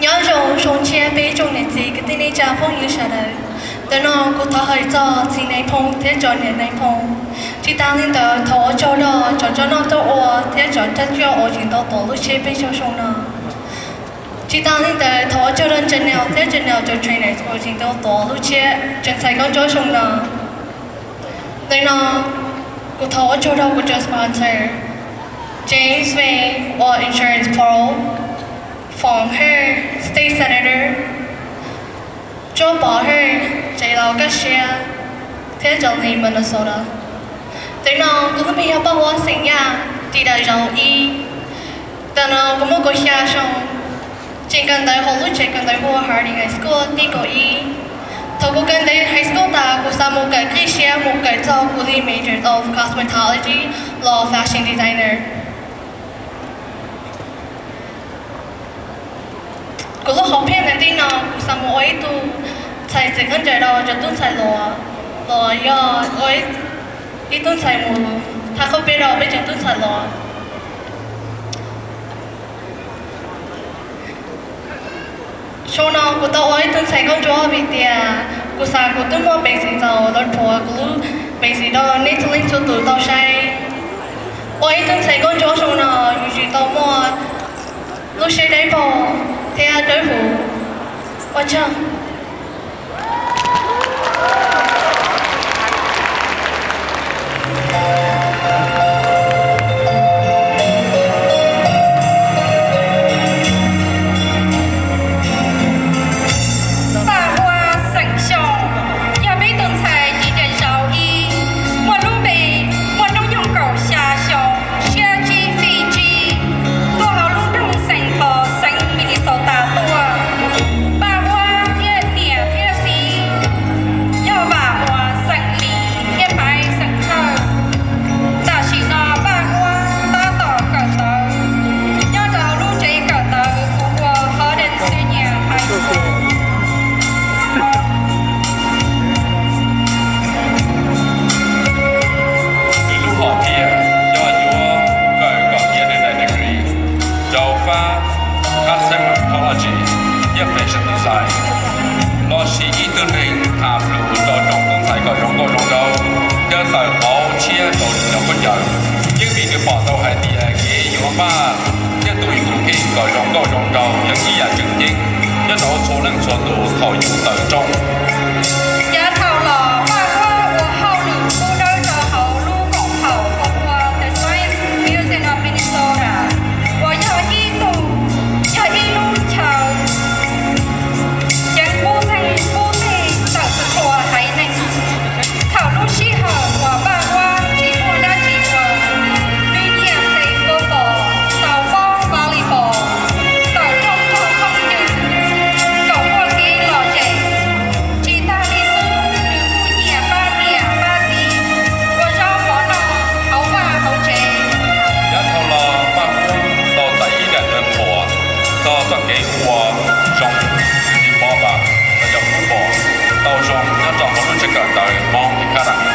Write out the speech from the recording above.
Nyob zoo zoo siab peb tsoom niam txiv kwv tij neej tsa phooj ywg sawv daws. Ntawm no kuv thov hais txog txiv Nais Phoo thiab cov niam Nais Phoo. Tsis tas li ntawd thov ua tsaug rau cov tsob noj tuaj ua thiab cov thawj coj uas tseem tau tuav lub tsheb peb xyoo no. Tsis tas li ntawd thov ua tsaug rau Janelle thiab Janelle cov trainers uas tseem tau tuav lub tsheb tsoom ntxhais koob ntsuab xyoo no. Ntawm no kuv thov ua tsaug rau kuv cov sponsor, James May uas insurance pro, Foom Hawj state senator, Tsuab Pov Hawj tsev laus kaj siab, thiab Jolene Minnesota. Ntawm no kuv lub npe yog Paj Huab xeem Yaj, ris daws zauv ib. Ntawm no kuv muaj kaum xya xyoo, tseem kawm ntawv hauv lub tsev kawm ntawv hu ua Harding High School tib kaum ib. Thaum kuv kawm ntawv high school tas kuv xav mus kawm qib siab mus kawm txog kuv li major of cosmetology los fashion designer. Kuv lub hom phiaj ntawm tib no kuv xav mus ua ib tug ntxhais txiv khaub ncaws rau cov tub ntxhais los, los yog ua ib tug ntxhais mus thab qhaub peb rau peb cov tub ntxhais los. Xyoo no kuv tau ua ib tug ntxhais nkauj ntsuab vim tias kuv xav kuv twb muaj peev xwm txaus los rhuav kuv lub peev xwm rau nej txhua leej txhua tus tau saib. Ua ib tug ntxhais nkauj ntsuab xyoo no yus tsis tau muaj lub siab dawb paug thiab dawb huv. Ua tsaug. Paj Huab xeem Xyooj yog peb tus ntxhais ris daws zauv ib, muaj lub npe, muaj hnub nyoog kaum xya xyoo, siab tsib fij tsib, tuaj hauv lub nroog Saint Paul xeev Minnesota tuaj. Paj Huab thiab niam thiab txiv yog Vam Muas xeem Lis thiab Maiv xeem Hawj. Tam sim no Paj Huab tab tom kawm ntawv nyob rau lub tsev kawm ntawv uas hu ua Harding Senior High School. Nws lub hom phiaj yog yuav kawm kom tiav nws daim degree rau fab cosmetology thiab fashion design, los sis ib tug neeg tham lus rau tsoom tub ntxhais kom zoo nkauj zoo nraug thiab tawm pauv tshiab rau cov khaub ncaws. Yeej vim nws pom tau hais tias kev yuav npaj thiab tu yus tus kheej kom zoo nkauj zoo nraug yog ib yam tseem ceeb nyob rau txhua leej txhua tus thaum yus tawm rooj. Yav thaum los Paj Huab ua hauj lwm pub dawb rau hauv lub koom haum hu ua The Science Museum of Minnesota, uas yog ib tug, yog ib lub chaw ceev pub txeeg pub teg tawm txhua txhua haiv neeg. Thaum lub sij hawm uas Paj Huab tsis muaj dab tsi ua, nws nyiam play football, tau paub volleyball, tawm rooj nrog phooj ywg kom muaj kev lom zem. Tsis tas li xwb, nws kuj nyiam pab niam pab txiv ua zaub mov noj hauv vaj hauv tsev. Yav thaum los Paj Huab tau txais ib daim duab qhuas txog txoj kev ua zoo, tsis pom vam los yog football tau zoo nyob rau hauv lub tsev kawm ntawv Mount Academy.